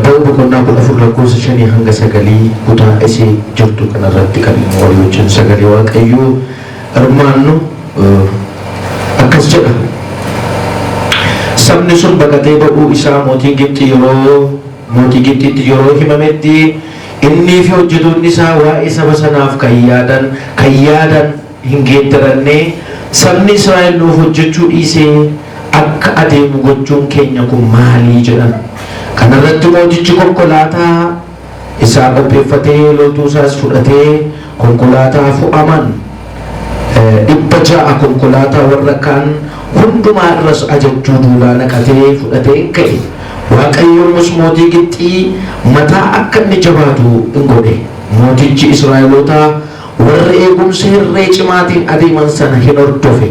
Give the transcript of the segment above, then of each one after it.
Ba'uu boqonnaa 14 lakkoofsa 5 hanga 9 kutaa isee jirtu kanarratti kan walii wajjin sagalee Waaqayyoo hirmaannu akkas jedha. Sabni sun baqatee ba'uu isaa mootii Gibxi yeroo mootii Gibxitti yeroo himametti, innii fi hojjetoonni isaa waa'ee saba sanaaf kan yaadan hin geeddaranne. "Sabni Israa'el nuuf hojjechuu dhiisee akka adeemu gochuun keenya kun maalii?" jedhan. Kanarratti mootichi konkolaataa isaa qopheeffatee, loltuu isaas fudhatee, konkolaataa fo'aman 600, konkolaataa warra kaan hundumaa irras ajajjuu duulaa naqatee fudhatee hin ka'e. Waaqayyoos mootii Gibxii mataa akka inni jabaatu hin godhe. Mootichi Israa'eloota warra eegumsa irree cimaatiin adeeman sana hin hordofe.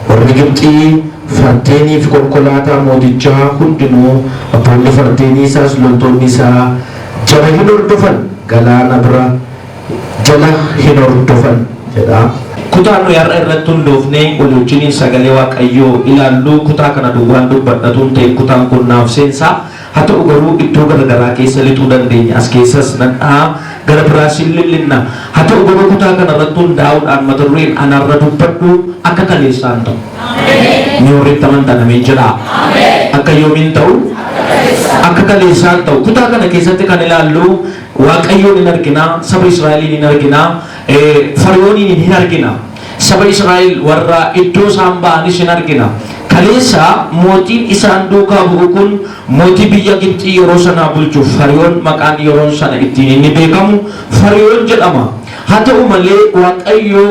Warri Gibxii fardeenii fi konkolaataa mootichaa hundinuu, abboonni fardeenii isaas, loltoonni isaa jala hin hordofan, galaana bira jala hin hordofan jedha. Kutaa nuyi har'a irratti hundoofnee walii wajjiniin sagalee Waaqayyoo ilaallu, kutaa kana duwwaan dubbadhatuun ta'e, kutaan kun naaf seensaa haa ta'u garuu iddoo garaagaraa keessa lixuu dandeenya. As keessas nan dha'a, gara biraas hin lillinna. Haa ta'u garuu kutaa kana irratti hundaa'uudhaan mata dureen anarra dubbadhu "Akka kaleessaan ta'u". Ni warri amantan ameen jedhaa. Akka yoomiin ta'u? Akka kaleessaan ta'u. Kutaa kana keessatti kan ilaallu Waaqayyoon hin argina, saba Israa'eliin hin argina, Fariyooniin hin argina. Saba Israa'el warra iddoo isaan ba'anis hin argina. Kaleessa mootiin isaan duukaa bu'u kun mootii biyya Gibxii yeroo sanaa bulchu Fariyoon, maqaan yeroo sana ittiin inni beekamu Fariyoon jedhama. Haa ta'u malee Waaqayyo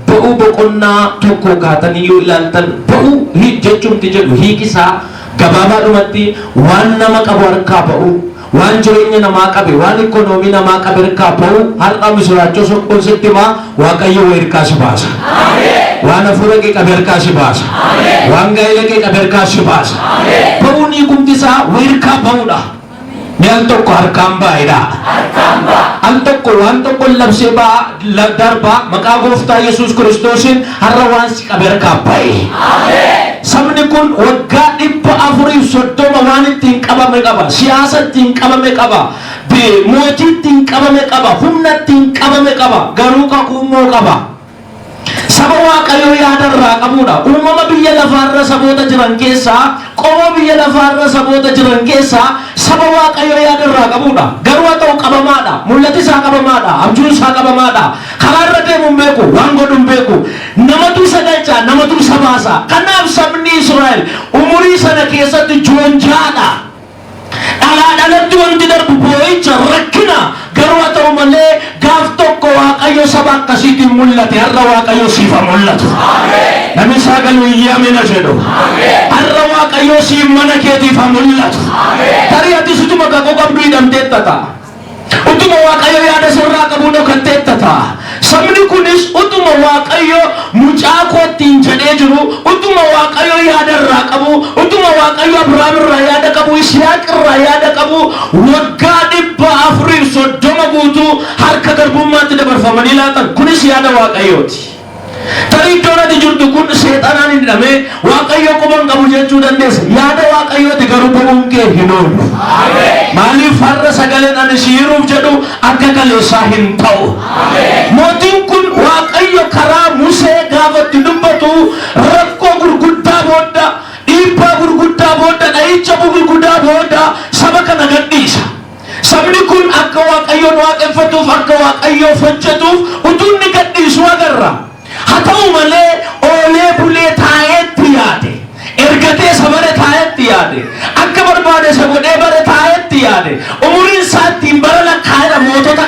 Ba'uu boqonnaa 1 kaatanii yoo ilaaltan, ba'uu jechuumti jedhu hiikisaa gabaabaadhumatti waan nama qabu harkaa ba'u, waan jireenya namaa qabe, waan ikoonoomii namaa qabe harkaa ba'u. Har'a misiraachoo soqqoon sitti himaa, Waaqayyo waa harkaa si baasa. Waan hafuura kee qabe harkaa si baasa. Waan gaa'ela kee qabe harkaa si baasa. Ba'uun hiikumti isaa waa harkaa ba'uudha. Mee al tokko "Harkaan baa'edha". Al tokko waan tokko labsee ba'a darbaa, maqaa gooftaa Yesuus Kiristoosiin har'a waan si qabe harkaa ba'e. Sabni kun waggaa 430 waan ittiin qabame qaba. Siyaasa ittiin qabame qaba. Mootii ittiin qabame qaba. Humna ittiin qabame qaba. Garuu kakuu immoo qaba. Saba Waaqayyoo yaada irraa qabudha. Uumama biyya lafaarra saboota jiran keessaa, qomoo biyya lafaarra saboota jiran keessaa saba Waaqayyoo yaada irraa qabudha. Garuu haa ta'u qabamaadha. Mul'ati isaa qabamaadha. Abjuun isaa qabamaadha. Karaa irra deemu hin beeku. Waan godhu hin beeku. Namatu isa galcha, namatu isa baasa. Kanaaf sabni Israa'el umurii sana keessatti joonjaadha. Dhalaa dhalatti wanti darbu boo'icha, rakkina. Garuu haa ta'u malee gaaf tokko Waaqayyo saba akkasiitiin mul'ate. Har'a Waaqayyo siif haa mul'atu. Namni sagalee iyyamina jedhu. Har'a Waaqayyo siif mana keetiif haa mul'atu. Tarii ati utuma kakuu qabdu hidhamteetta ta'a. Utuma Waaqayyo yaada sirraa qabu dhokatteetta ta'a. Sabni kunis utuma Waaqayyo mucaa kootiin jedhee jiru, utuma Waaqayyo yaada irraa qabu, utuma Waaqayyo Abrahaam irraa yaada qabu, Yisihaaq irraa yaada qabu, waggaa 430 guutuu harka garbummaatti dabarfamanii laatan. Kunis yaada Waaqayyooti. Tarii iddoon ati jirtu kun seexanaan hin hidhamee, Waaqayyo quba hin qabu jechuu dandeessa. Yaada Waaqayyooti, garuu ba'uun kee hin oolu. Maaliif? Har'a sagaleen ani si hiruuf jedhu akka kaleessaa hin ta'u. Mootiin kun Waaqayyo karaa Musee gaafa itti dubbatu, rakkoo gurguddaa booda, dhiibbaa gurguddaa booda, dha'icha gurguddaa booda saba kana gadhiisa. Sabni kun akka Waaqayyoon waaqeffatuuf, akka Waaqayyoof hojjetuuf utuu inni gadhiisu agarra. Haa ta'u malee oolee bulee taa'eetti yaade. Ergatee isa bare taa'etti yaade. Akka barbaade isa godhee bare taa'etti yaade. Umuriin isaa ittiin bara lakkaa'edha mootota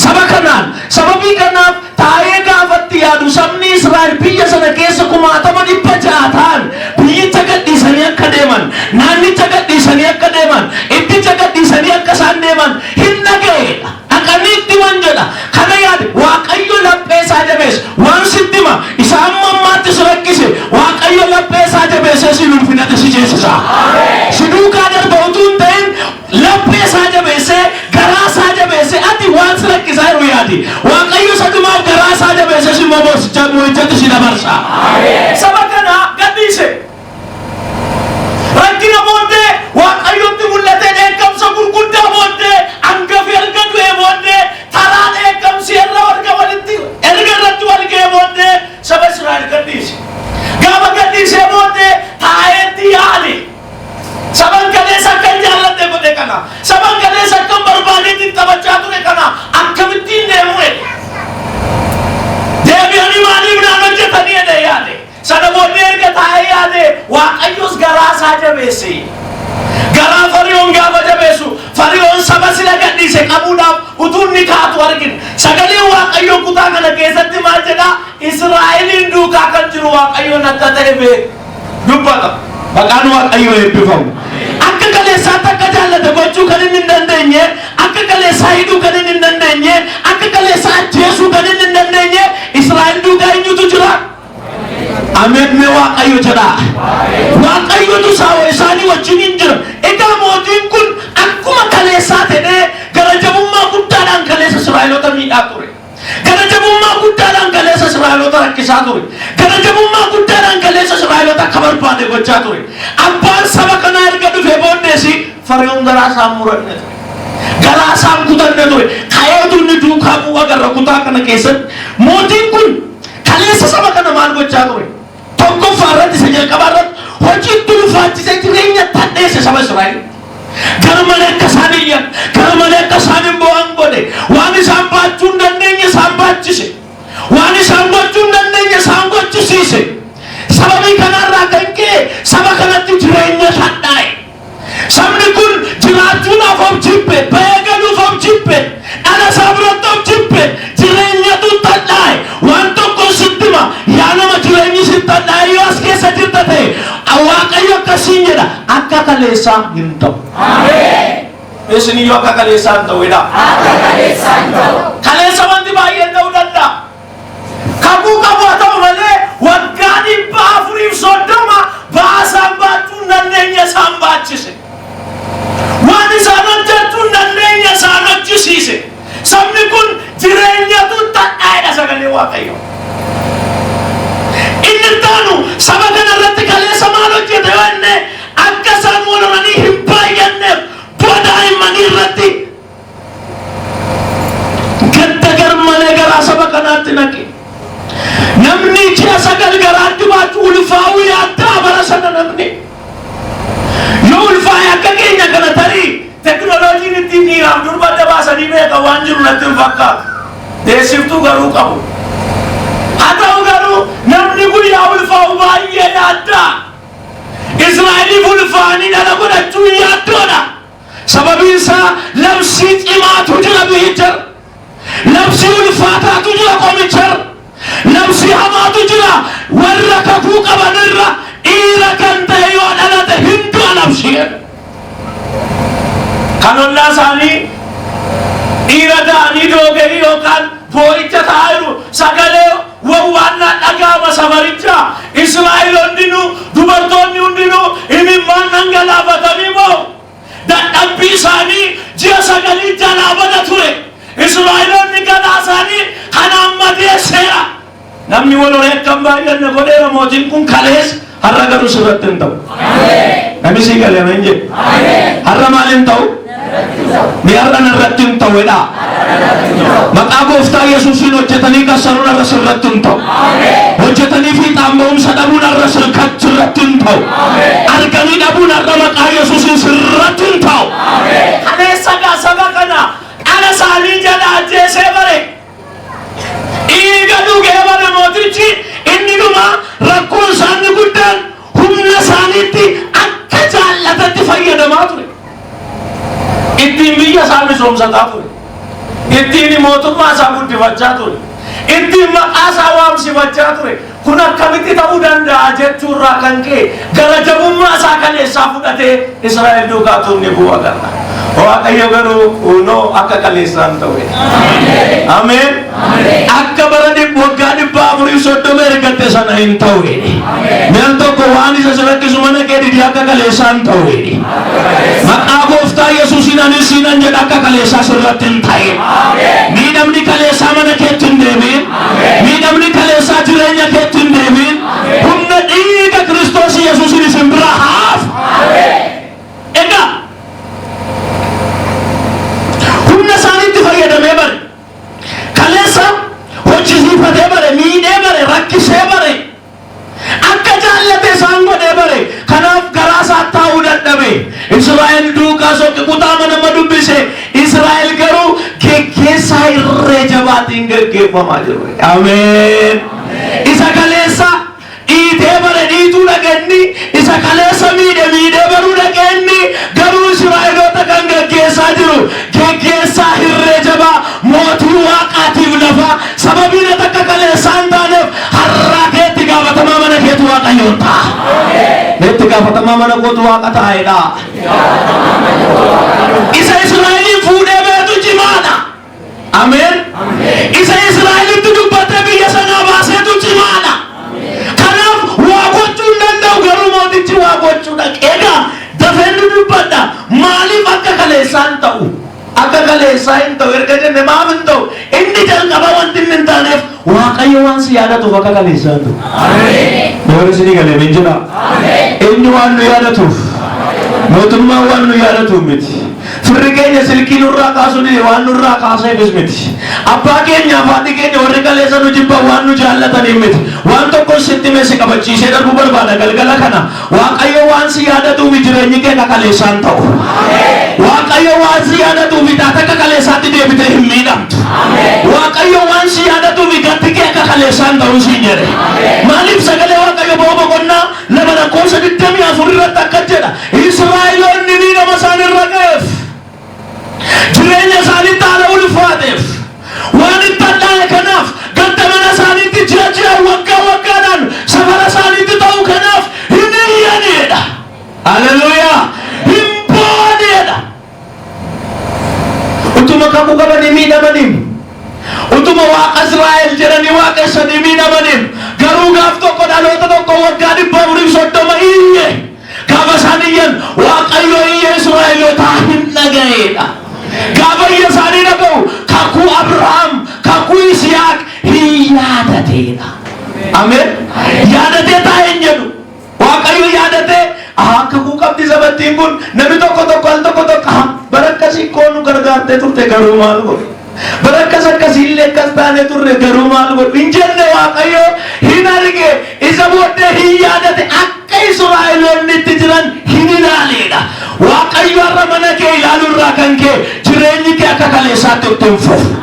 saba kanaan. Sababii kanaaf taa'ee gaafatti yaadu, sabni Israa'el biyya sana keessa 600,000 ta'an biyyicha gadhiisanii akka deeman, naannicha gadhiisanii akka deeman, iddicha gadhiisanii akka isaan deeman hin dhaga'eedha. Dhaqanii itti himan jedha. Kana yaade Waaqayyo laphee isaa jabeesse. Waan sitti hima, isa amma ammaatti si rakkise Waaqayyo laphee isaa jabeessee si ulfinatti si ceesisa. Si duukaa darba utuu hin ta'in, laphee isaa jabeessee, garaa isaa jabeessee, ati waan si rakkisaa jiru yaadi. Waaqayyo isa dhumaaf garaa isaa jabeessee si mo'ichatti si dabarsa. Saba kana gadhiise. Rakkina booddee Waaqayyotti mul'atee dheekkamsa kana, saban kaleessa akkam barbaadeetti taphachaa ture kana akkamittiin deemu jedhe. Deebi'anii maaliif naan hojjetanii jedhee yaade. Sana booddee erga taa'ee yaade, Waaqayyos garaa isaa jabeesse. Garaa Fariyoon gaafa jabeessu, Fariyoon saba sila gadhiise qabuudhaaf utuu inni kaatu argina. Sagaleen Waaqayyoo kutaa kana keessatti maal jedhaa? Israa'eliin duukaa kan jiru Waaqayyoon akka ta'e beeku dubbata. Maqaan Waaqayyoo eebbifamu. Akka kaleessaatti akka jaallate gochuu kan inni hin dandeenye, akka kaleessaa hidhuu kan inni hin dandeenye, akka kaleessaa ajjeesuu kan inni hin dandeenye, Israa'el duukaa eenyutu jira? Ameen, mee Waaqayyo jedhaa. Waaqayyotu isaanii wajjin hin jira. Egaa mootiin kun akkuma kaleessaa ta'ee gara jabummaa guddaadhaan kaleessa Israa'eloota miidhaa ture. Gara jabummaa guddaadhaan kaleessa Israa'eloota rakkisaa ture. Gara jabummaa guddaadhaan kaleessa Israa'eloota akka barbaade gochaa ture. Abbaan saba kanaa erga dhufee booddeesi Fariyoon garaa isaan muranne ture. Garaa isaan kutanne ture. Ka'eetu inni duukaa bu'u agarra kutaa kana keessatti. Mootiin kun kaleessa saba kana maal gochaa ture? Tokkoffaa irratti, isa jalqabaa irratti, hojiitti ulfaachisee jireenya tadheesse saba Israa'el. Gara malee akka isaan iyyan, gara malee akka isaan hin bo'an godhe, waan isaan baachuu hin dandeenye isaan baachise, waan isaan gochuu hin dandeenye isaan gochisiise. Sababii kanarraa kan ka'e saba kanatti jireenya hadhaa'e. Sabni kun jiraachuudhaaf of jibbe, ba'ee galuuf of jibbe, dhala isaa biratti of jibbe, jireenyatu hadhaa'e. Waan tokko sitti hima, yaa nama jireenyi sitti hadhaa'e yoo as keessa jirta ta'e, Waaqayyo akkasiin jedha, akka kaleessaa hin ta'u. Isiniyyuu akka kaleessaa hin ta'u jedha. Kaleessa wanti baay'een ta'uu danda'a. Kakuu qabu haa ta'u malee, waggaa 430 ba'aa isaan baachuu hin dandeenye isaan baachise. Waan isaan hojjechuu hin dandeenye isaan hojjisiise. Sabni kun jireenyatu hadhaa'edha sagalee Waaqayyo. Inni taanu saba kana irratti kaleessa maal hojjete yoo jenne, akka isaan wal horanii hin baay'anneef du'a daa'immanii irratti gadda gar malee garaa saba kanaatti naqe. Namni ji'a 9 garaatti baatu ulfaa'uu yaaddaa bara sana namni. Yoo ulfaa'e akka keenya kana tarii teknooloojiin ittiin dhiiraaf durba adda baasanii beekan waan jiru natti hin fakkaatu. Deessiftuu garuu qabu. Haa ta'u garuu namni guyyaa ulfaa'u baay'ee yaaddaa. Israa'eliif ulfaa'anii dhala godhachuu yaaddoodha. Sababiin isaa labsii cimaatu jira biyyichar. Labsii ulfaataatu jira qomichar. Labsii hamaatu jira warra kakuu qabanirra, dhiira kan ta'e yoo dhalate hin du'a labsii jedhu. Kan ollaa isaanii dhiira ta'anii dooganii yookaan boo'icha ta'aa jiru, sagalee wawwaannaa dhaga'ama safaricha. Israa'el hundinuu, dubartoonni hundinuu imimmaan dhangalaafatanii boo'u. Dadhabbii isaanii ji'a 9 jalaa bada ture. Israa'eloonni garaa isaanii kanaan madeesseera. Namni wal horee akka hin baay'anne godheera mootiin kun kaleessa, har'a garuu sirratti hin ta'u. Namni sii galee ameen jedhe. Har'a maal hin ta'u? Ni har'a narratti hin ta'u jedhaa. Maqaa Gooftaa Yesuusiin hojjetanii kassaruun har'a sirratti hin ta'u. Hojjetanii fiixaan ba'umsa dhabuun har'a sirratti hin ta'u. Arganii dhabuun har'a maqaa Yesuusiin sirratti hin ta'u. Kaleessa gaa saba kana dhala isaanii jala ajjeesee bare. Dhiiga dhugee bare mootichi. Inni dhuma rakkoon isaanii guddaan humna isaaniitti akka jaallatatti fayyadamaa ture. Ittiin biyya isaa misoomsataa ture. Ittiin mootummaa isaa guddifachaa ture. Ittiin maqaa isaa waamsifachaa ture. Kun akkamitti ta'uu danda'a jechuurraa kan ka'e gara jabummaa isaa kaleessaa fudhatee Israa'el duukaa tuunni bu'u agarra. Waaqayyo garuu kunoo akka kaleessaan ta'u. Ameen. Akka bara waggaa 430 ergatte sana hin ta'u. Mi'aan tokko waan isa si rakkisu mana kee didii akka kaleessaan ta'u. Maqaa Gooftaa Yesuusiin anis siinan jedha, akka kaleessaa sirratti hin ta'in. Miidhamni kaleessaa mana keetti hin deebiin. Miidhamni kaleessaa jireenya keetti hin deebiin. Humna dhiiga Kiristoos Yesuusiin isin bira haaf. Egaa humna isaaniitti fayyadamee bare. Kaleessa hojjisiifatee bare, miidhee bare, rakkisee bare. Akka jaallate isaan godhee bare. Kanaaf garaa isaa taa'uu dadhabe. Israa'el duukaa soqi kutaa mana geggeeffamaa jiru. Ameen. Isa kaleessa dhiitee bare dhiituu dhaqenni, isa kaleessa miidhe miidhee baruu dhaqenni, garuu Israa'eloota kan geggeessaa jiru geggeessaa hirree jabaa, mootii waaqaatiif lafaa. Sababiin ati akka kaleessaa hin taaneef, har'aa keetti gaafatamaa mana keetu Waaqayyoon ta'a. Itti gaafatamaa mana kootu Waaqa taa'edha. Isa Israa'eliin fuudhee beetu cimaadha. Ameen. Isa Israa'elitti dubbatee biyya sanaa baaseetu cimaadha. Kanaaf waa gochuu hin danda'u, garuu mootichi waa gochuu dhaqe. Egaa dafeen nu dubbadha. Maaliif akka kaleessaa hin ta'u? Akka kaleessaa hin ta'u erga jenne, maaf hin ta'u? Inni jalqaba wanti inni hin taaneef, Waaqayyo waan si yaadatuuf akka kaleessaa hin ta'u. Namoonni isinii galee min jedha. Inni waan nu yaadatuuf. Mootummaan waan nu yaadatuuf miti. Firri keenya silkii nurraa kaasuu dide waan nurraa kaaseefis miti. Abbaa keenya, haadhi keenya, warri kaleessa nu jibban waan nu jaallataniif miti. Waan tokko sitti mee si qabachiisee darbuu barbaada galgala kana. Waaqayyo waan si yaadatuuf jireenyi kee akka kaleessaa hin ta'u. Waaqayyo waan si yaadatuuf taata akka kaleessaatti deebitee hin miidhamtu. Waaqayyo waan si yaadatuuf gaddi kee akka kaleessaa hin ta'u siin jedhe. Maaliif? Sagalee Waaqayyo Ba'uu boqonnaa 2 lakkoofsa 24 irratti akka jedha. Israa'eloonni miidhama isaan irra ga'eef, jireenya isaaniitti haala ulfaateef, waan itti hadhaa'e kanaaf, gadda mana isaaniitti ji'a ji'a, waggaa waggaadhaan safara isaaniitti ta'u kanaaf hin iyyaniidha. Haleluuyaa! Hin boo'aniidha. Utuma kakuu qabanii miidhamaniin, utuma Waaqa Israa'el jedhanii waaqessanii miidhamaniin, garuu gaaf tokko dhaloota tokko waggaa 430 iyye. Gaafa isaan iyyan, Waaqayyo iyya Israa'elootaa hin dhaga'eedha. Gaafa iyya isaanii dhaga'u, kakuu Abrahaam, kakuu Yisihaaq hin yaadateedha. Ameen. Yaadatee taa'ee hin jedhu. Waaqayyo yaadatee, "Ahaa, kakuu qabdi sabattiin kun, namni tokko tokko al tokko tokko, ahaa, bara akkasii koo nu gargaartee turte, garuu maal godhu? Bara akkas akkasiillee akkas taane turre, garuu maal godhu?" hin jenne. Waaqayyo hin arge, isa booddee hin yaadate, akka Israa'eloonni itti jiran hin ilaaleedha. Waaqayyo har'a mana kee ilaaluu irraa kan kee jireenyi kee akka kaleessaatti itti hin fufu.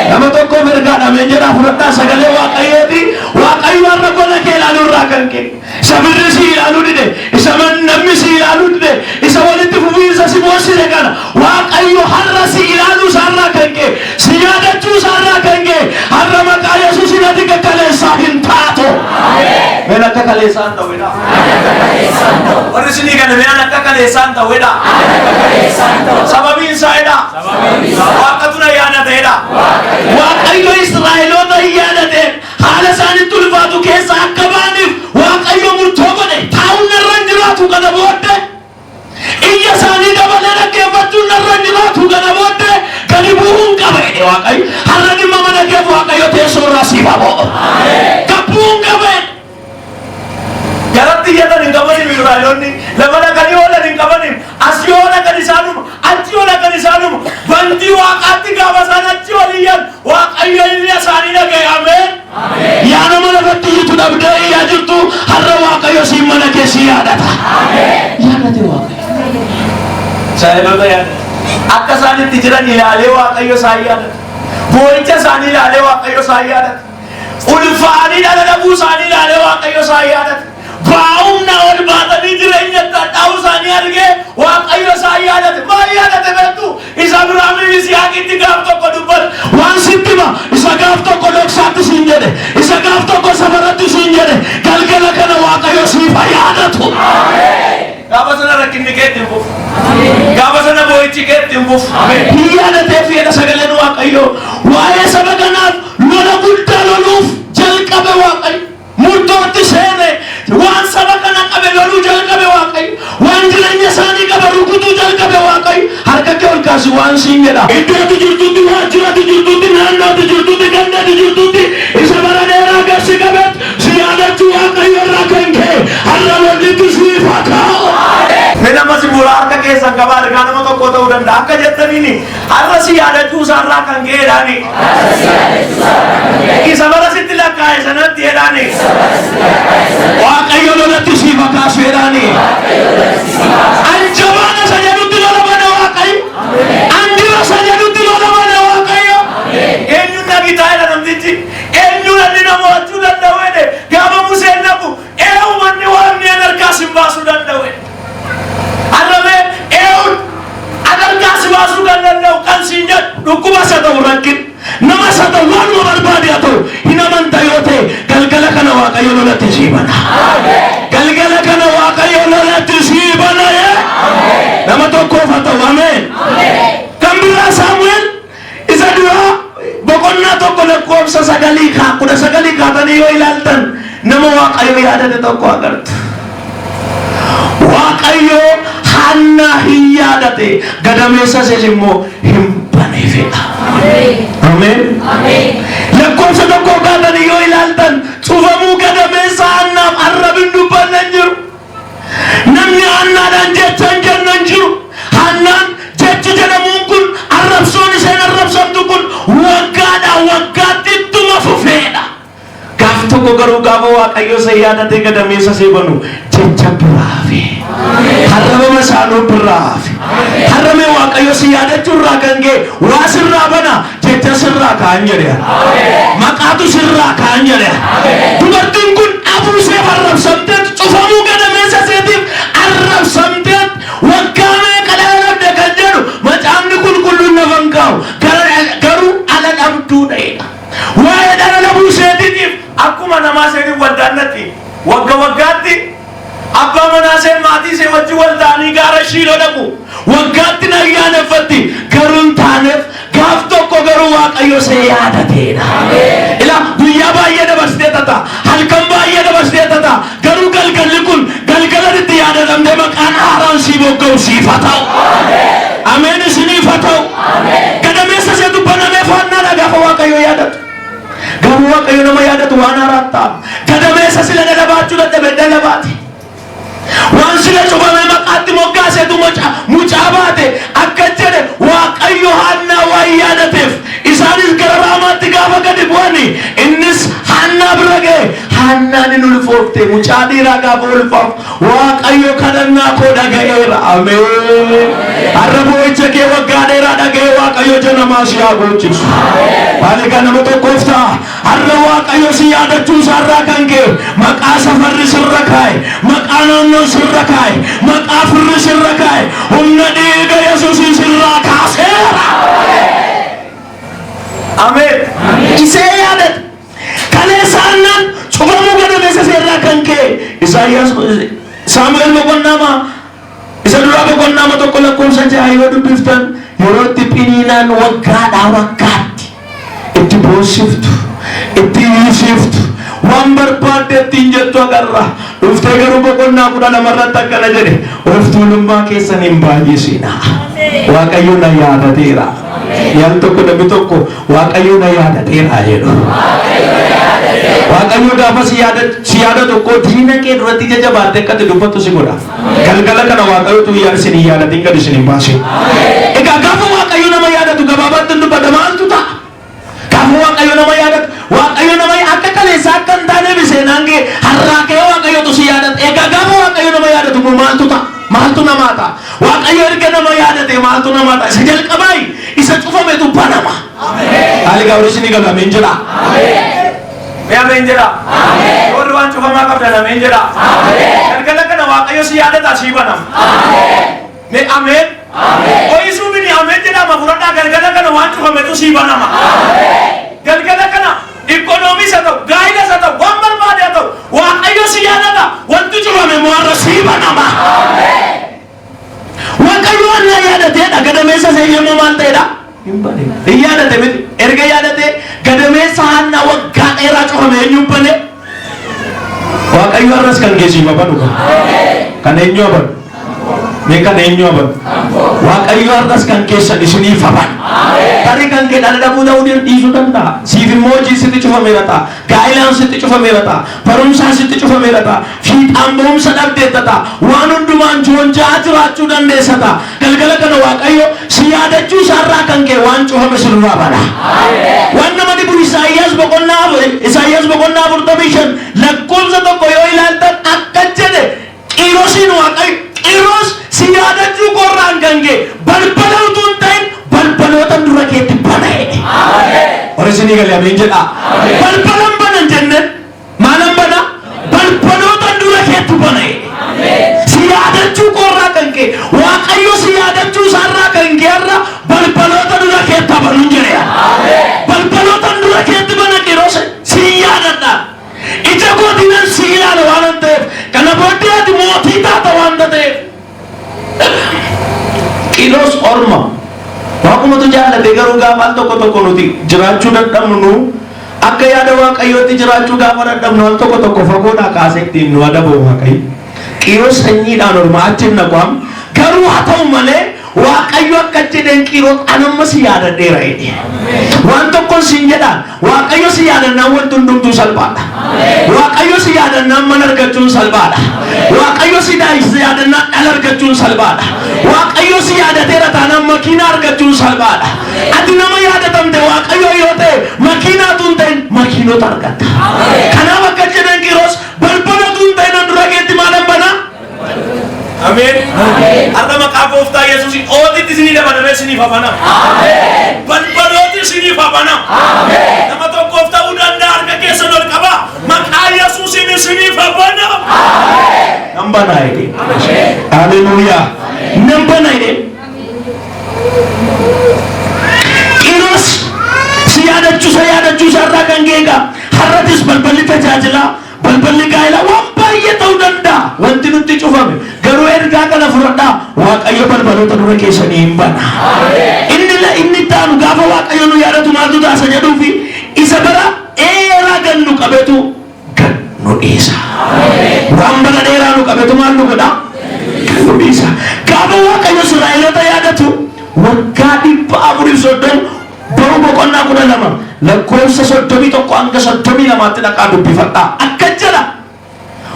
Nama tokkoof ergaadha, ameen jedhaa fudhadhaa, sagalee Waaqayyooti. Waaqayyo har'a gola kee ilaaluu irraa kan kee, isa birri si ilaaluu dide, isa namni si ilaaluu dide, isa walitti fufiinsa si boossise kana, Waaqayyo har'a si ilaaluu isaarraa kan kee, si yaadachuu isaarraa kan kee, har'a maqaa Yesuusin ati akka kaleessaa hin taatu. Meen akka kaleessaa hin ta'u jedhaa. Warri isinii kana, meen akka kaleessaa hin ta'u jedhaa. Sababiin isaa jedhaa. Waaqatu na yaadate jedhaa. Waaqayyo Israa'eloota hin yaadate. Haala isaanitti ulfaatu keessa akka ba'aniif Waaqayyo murtoo godhe. Taa'uun narra hin jiraatu kana booddee. Iyya isaanii dabalee dhaggeeffachuun narra hin jiraatu kana booddee, gadi bu'uun qaba jedhe Waaqayyo. Har'a dhimma mana keef Waaqayyo teessoo irraa siif haa bu'u. Gad bu'uun qaba jedhe. Garatti iyyatan hin qabaniif Israa'eloonni, lafa dhaqanii oolan hin qabaniif, as yoo dhaqan isaanuma, achi yoo dhaqan isaanuma. Bantii Waaqaatti gaafa isaan achi ol iyyan, Waaqayyo iyya isaanii dhaga'e. Ameen. Yaa nama lafatti iyyitu dhabdee iyyaa jirtu, har'a Waaqayyo siin mana kee si yaadata. Yaadate Waaqayyo. Israa'eloota yaadate. Akka isaan itti jiran ilaalee Waaqayyo isaan yaadate. Boo'icha isaanii ilaalee Waaqayyo isaan yaadate. Ulfaanii dhala dhabuu isaanii ilaalee Waaqayyo isaan yaadate. Baa'umna ol baatanii jireenya hadhaa'uu isaanii argee Waaqayyo isaan yaadate. Maal yaadate beektu? Isa Abrahaamii Yisihaaqitti gaaf tokko dubbate. Waan sitti hima, isa gaaf tokko dhoksaatti siin jedhe, isa gaaf tokko safaratti siin jedhe, galgala kana Waaqayyo siif haa yaadatu. Gaafa sana rakkinni kee itti hin fufu. Gaafa sana boo'ichi kee itti hin fufu. Hin yaadatee fi sagaleen Waaqayyo waa'ee saba kanaaf lola guddaa loluuf jalqabe Waaqayyo. Murtootti seene, waan saba kana qabe loluu jalqabe Waaqayyo. Waan jireenya isaanii qabe rukutuu jalqabe Waaqayyo. Harka kee ol kaasi, waan siin jedha. Iddootti jirtutti, waajjiratti jirtutti, naannootti jirtutti, gandatti jirtutti, isa bara dheeraa garsi qabet si yaadachuu Waaqayyo irraa kan ka'e har'a lollitti siif haa kaa'u. Mee nama si bu'uura harka keessan qabaa, ergaa nama tokko ta'uu danda'a. Akka jettaniini, "Har'a si yaadachuu isaarraa kan ka'eedhaani. Isa bara sitti lakkaa'e sanatti," jedhaani. "Waaqayyo lolatti siif haa kaasu," jedhaani. Anjabaana isa jedhutti lola bane Waaqayyo. Andira isa jedhutti lola bane Waaqayyo. Eenyuun nagitaa jedha namtichi. Dhukkubas haa ta'u rakkin, namas haa ta'u waanuma barbaade haa ta'u hin amanta yoo ta'e galgala kana Waaqayyo lolatti sii bana. Galgala kana Waaqayyo lolatti sii bana. Nama tokkoof haa ta'u ameen. Kan biraa Saamu'eel isa duraa boqonnaa 1 lakkoofsa 9 kaa 19 kaatanii yoo ilaaltan nama Waaqayyo yaadate tokko agartu. Waaqayyo Haannaa hin yaadate, gadameessa ishees immoo hin baneefidha. Ameen. Lakkoofsa 1 kaatanii yoo ilaaltan cufamuu gadameessa Haannaaf arrabni dubbanne hin jiru. Namni Haannaadhaan jecha hin jenne hin jiru. Haannaan jechi jedhamuun kun arrabsoon isheen arrabsamtu kun waggaadhaa waggaatti ittuma fufeedha. Gaaf tokko garuu gaafa Waaqayyo isa yaadatee gadameessa ishee banu jecha biraa hafe. Arrabama isaanuu biraa hafe. Harramee Waaqayyo si yaadachuu irraa kan ka'e waa sirraa bana jecha sirraa ka'an jedhe. Maqaatu sirraa ka'an jedhe. Dubartiin kun dhabuu isheef arrabsamteet, cufamuu gadameessa isheetiif arrabsamteet, waggaa meeqa dhala dhabde kan jedhu macaafni qulqulluun lafa hin kaa'u. Garuu dhala dhabduudha jedha. Waa'ee dhala dhabuu isheetiitiif akkuma namaa isheen waldaan natti wagga waggaatti abbaa manaa isheen maatii ishee wajjin wal ta'anii gaara Shiiloo dhaqu. Waggaatti na ayyaaneffatti garuu hin taaneef. Gaaf tokko garuu Waaqayyo ishee yaadateedha. Ilaa guyyaa baay'ee dabarsitee tata, halkan baay'ee dabarsitee tata, garuu galgalli kun galgala itti yaadatamtee maqaan haaraan sii mogga'u siif haa ta'u. Ameen isiniif haa ta'u. Gadameessa isheetu banamee faannaadha gaafa Waaqayyo yaadatu. Gaafa Waaqayyo nama yaadatu waan haaraan ta'a. Gadameessa sila dhala baachuu dadhabe dhala baate. Waan sila cufame maqaatti moggaasetu mucaa baate akka jedhe Waaqayyo Haannaa waan yaadateef isaanis gara Raamaatti gaafa gadi bu'ani innis Haannaa bira ga'e. Haannaan hin ulfoofte mucaa dhiiraa gaafa ulfaaf Waaqayyo kadhannaa koo dhaga'eera. Ameen. Har'a boo'icha kee waggaa dheeraa dhaga'ee Waaqayyo ija namaa si haa boochisu. Maaligaa nama tokkoof ta'a. Har'a Waaqayyo si yaadachuu isaarraa kan ka'e maqaa safarri sirra kaa'e, maqaa naannoon sirra kaa'e, maqaa firri sirra kaa'e humna dhiiga Yesuusiin sirraa kaaseera. Ameen. Isee yaadate. Kaleessa Haannaan cufamuu gadameessa isheerraa kan ka'e Isaayyaas Saamu'eel boqonnaa isa duraa boqonnaa 1 lakkoofsa 6 yoo dubbiftan yeroo itti Phiniinaan waggaadhaa waggaatti itti boossiftu, itti hiisiftu, waan barbaadde ittiin jettu agarra. Dhuftee garuu boqonnaa 12 irratti akkana jedhe, of tuulummaa keessan hin baay'isinaa. Waaqayyo na yaadateera. Yaan tokko namni tokko Waaqayyo na yaadateera jedhu. Waaqayyo gaafa si yaadatu koo diina kee duratti ija jabaattee akka ati dubbattu si godha. Galgala kana Waaqayyo utuu isin hin yaadatin gad isin hin baasin. Egaa gaafa Waaqayyo nama yaadatu gabaabaatti hin dubbadha maaltu ta'a? Gaafa Waaqayyo nama yaadatu Waaqayyo nama akka kaleessaa akka hin taaneef seenaan kee har'aa ka'ee Waaqayyotu si yaadata. Egaa gaafa Waaqayyo nama yaadatu immoo maaltu ta'a? Maaltu namaa ta'a? Waaqayyo erga nama yaadate maaltu namaa ta'a? Isa jalqabaayi isa cufametu banama. Haali gaariin isinii galu ameen jedhaa. Mee ameen jedhaa. Warri waan cufamaa qabdan ameen jedhaa. Galgala kana Waaqayyo si yaadata sii banama. Mee ameen. Ho'isuu mini ameen jedhama fudhadhaa galgala kana waan cufametu sii banama. Galgala kana ikkonoomiis haa ta'u, gaa'ilas haa ta'u, waan barbaade haa ta'u, Waaqayyo si yaadata wanti cufame immoo har'a sii banama. Waaqayyo waan na yaadateedha. Gadameessa ishee yommuu maal ta'edha? Hin bane. Hin yaadate miti. Erga yaadate gadameessa Haannaa waggaa dheeraa cufame eenyu bane? Waaqayyo har'as kan kee siif banu kan. Kan eenyu banu? Mee kan eenyu banu? Waaqayyo har'as kan keessan isiniif banu. Tarii kan kee dhala dhabuu ta'uu dhiisuu danda'a. Siif immoo hojii sitti cufameera ta'a. Gaa'ilaan sitti cufameera ta'a. Barumsaan sitti cufameera ta'a. Fiixaan ba'umsa dhabdeetta ta'a. Waan hundumaan joonja'aa jiraachuu dandeessa ta'a. Galgala kana Waaqayyo si yaadachuu isaarraa kan ka'e waan cufame sirraa bana. Waan nama dhibu Isaayyaas boqonnaa 45 lakkoofsa 1 yoo ilaaltan akka jedhe Qiirosiin Waaqayyo Qiiros si yaadachuu koorraan kan ka'e balbala utuu hin ta'in balbaloota dura keetti bana jedhe. Warri isinii galee ameen jedhaa. Balbalan banan jenneen maalan bana? Balbaloota dura keetti bana jedhe. Si yaadachuu koorraa kan ka'e Waaqayyo si yaadachuu isaarraa kan ka'e irra balbaloota dura keetti banuu. Qiiros orma. Waaqumatu jaallatee, garuu gaafa al tokko tokko nuti jiraachuu dadhabnu, akka yaada Waaqayyootti jiraachuu gaafa dadhabnu, al tokko tokko fagoodhaa kaasee ittiin nu adabu Waaqayyo. Qiiros sanyiidhaan orma, achi hin naqu. Garuu haa ta'u malee Waaqayyo akka jedheen, "Qiiros, anamma si yaadadheera" jedhe. Waan tokkoon siin jedha, Waaqayyo si yaadannaan wanti hundumtuu salphaadha. Waaqayyo si yaadannaan mana argachuun salphaadha. Waaqayyo si yaadannaan dhala argachuun salphaadha. Waaqayyo si yaadateera taanaan makiinaa argachuun salphaadha. Ati nama yaadatamte Waaqayyo yoo ta'e, makiinaatu hin ta'in makiinota argatta. Kanaaf akka jedhan, "Qiiros, balbalatu hin ta'in dura keetti maalan banaa?" Ameen. Har'a maqaa Gooftaa Yesuusiin ootitti isinii dabalamee isiniif hafana. Balbalooti isiniif hafana. Nama tokkoof ta'uu danda'a, harka keessan ol qabaa. Maqaa Yesuusiin isiniif hafana. Nan banaa jedhe. Haleluuyaa. Nan banaa jedhe. Qiiros si yaadachuusa yaadachuusa irraa kan geega har'atis balballi tajaajilaa, balballi gaa'elaa, waan baay'ee ta'uu danda'a wanti nutti cufame. Garuu ergaa kana fudhadhaa, Waaqayyo balbaloota dura keessanii hin bana. Inni inni itti aanu, gaafa Waaqayyo nu yaadatu maaltu taasa jedhuufi, isa bara dheeraa gad nu qabetu gad nu dhiisa. Waan bara dheeraa nu qabetu maal nu godha? Gad nu dhiisa. Gaafa Waaqayyo Israa'eloota yaadatu, waggaa 430, Ba'uu boqonnaa 12 lakkoofsa 31 hanga 32tti dhaqaa dubbifadhaa. Akka jedha,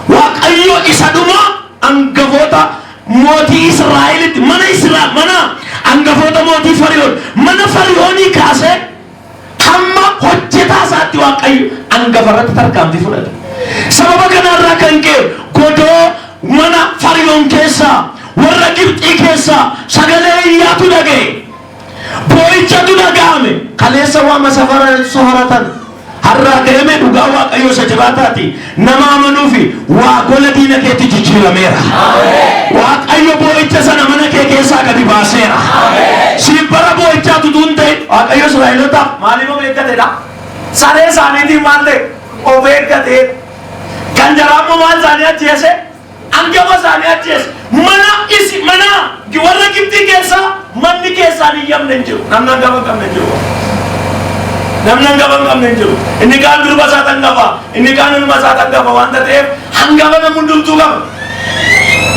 Waaqayyo isa dhumaa hangafoota mootii Israa'elitti, mana Israa, mana hangafoota mootii Fariyoon, mana Fariyoonii kaasee hamma hojjetaa isaatti Waaqayyo hangafa irratti tarkaanfii fudhate. Sababa kanarraa kan ka'e godoo mana Fariyoon keessaa, warra Gibxii keessaa sagalee iyyaatu dhaga'e. Boo'ichatu dhaga'ame. Kaleessa waama safara sooratan. Har'aa ga'ame, dhugaa Waaqayyo isa jiraataati. Nama amanuufi waa gola diina keetti jijjiirameera. Waaqayyo boo'icha sana mana kee keessaa gadi baaseera. Siif bara boo'ichaatu utuu hin ta'in, Waaqayyo Israa'elotaaf maaliif of eeggatedha? Saree isaaniitiin maal ta'e? Of eeggatee. Kan jaraammoo maal isaanii ajjeese? Hangafa isaanii ajjeese. Mana isi mana warra Gibxii keessaa manni keessaan iyyamne hin jiru. Namni hangafa hin qabne hin jiru. Namni hangafa hin qabne hin jiru. Inni kaan durba isaa hangafa, inni kaan ilma isaa hangafa waanta ta'eef hangafa namni hundumtuu qaba.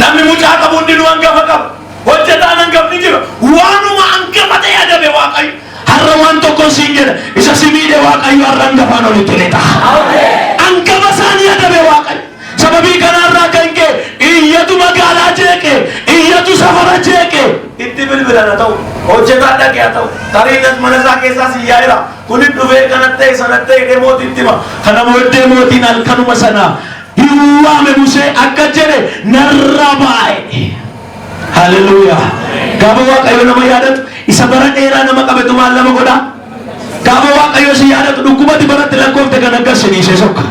Namni mucaa qabu hundinuu hangafa qaba. Hojjetaan hangafni jira. Waanuma hangafa ta'e adabe Waaqayyo. Har'a waan tokko siin jedha. Isa si miidhe Waaqayyo har'a hangafaan olitti lixa. Hangafa isaanii adabe Waaqayyo. Sababii kanarraa kan ka'e iyyatu magaalaa jeeqe, iyyatu safara jeeqe. Itti bilbilan haa ta'u, hojjetaan dhaqe haa ta'u, tarii mana isaa keessaas iyyaa jira. Kunis dhufee kanatti ta'e sanatti ta'e jedhee mootiitti hima. Kana booddee mootiin halkanuma sana hin waame Musee, akka jedhe, "Narraa baa'e." Haleluuyaa. Gaafa Waaqayyo nama yaadatu, isa bara dheeraa nama qabetu maal nama godhaa? Gaafa Waaqayyo si yaadatu, dhukkubati baratti lakkoofte kan akkas si dhiisee sokka.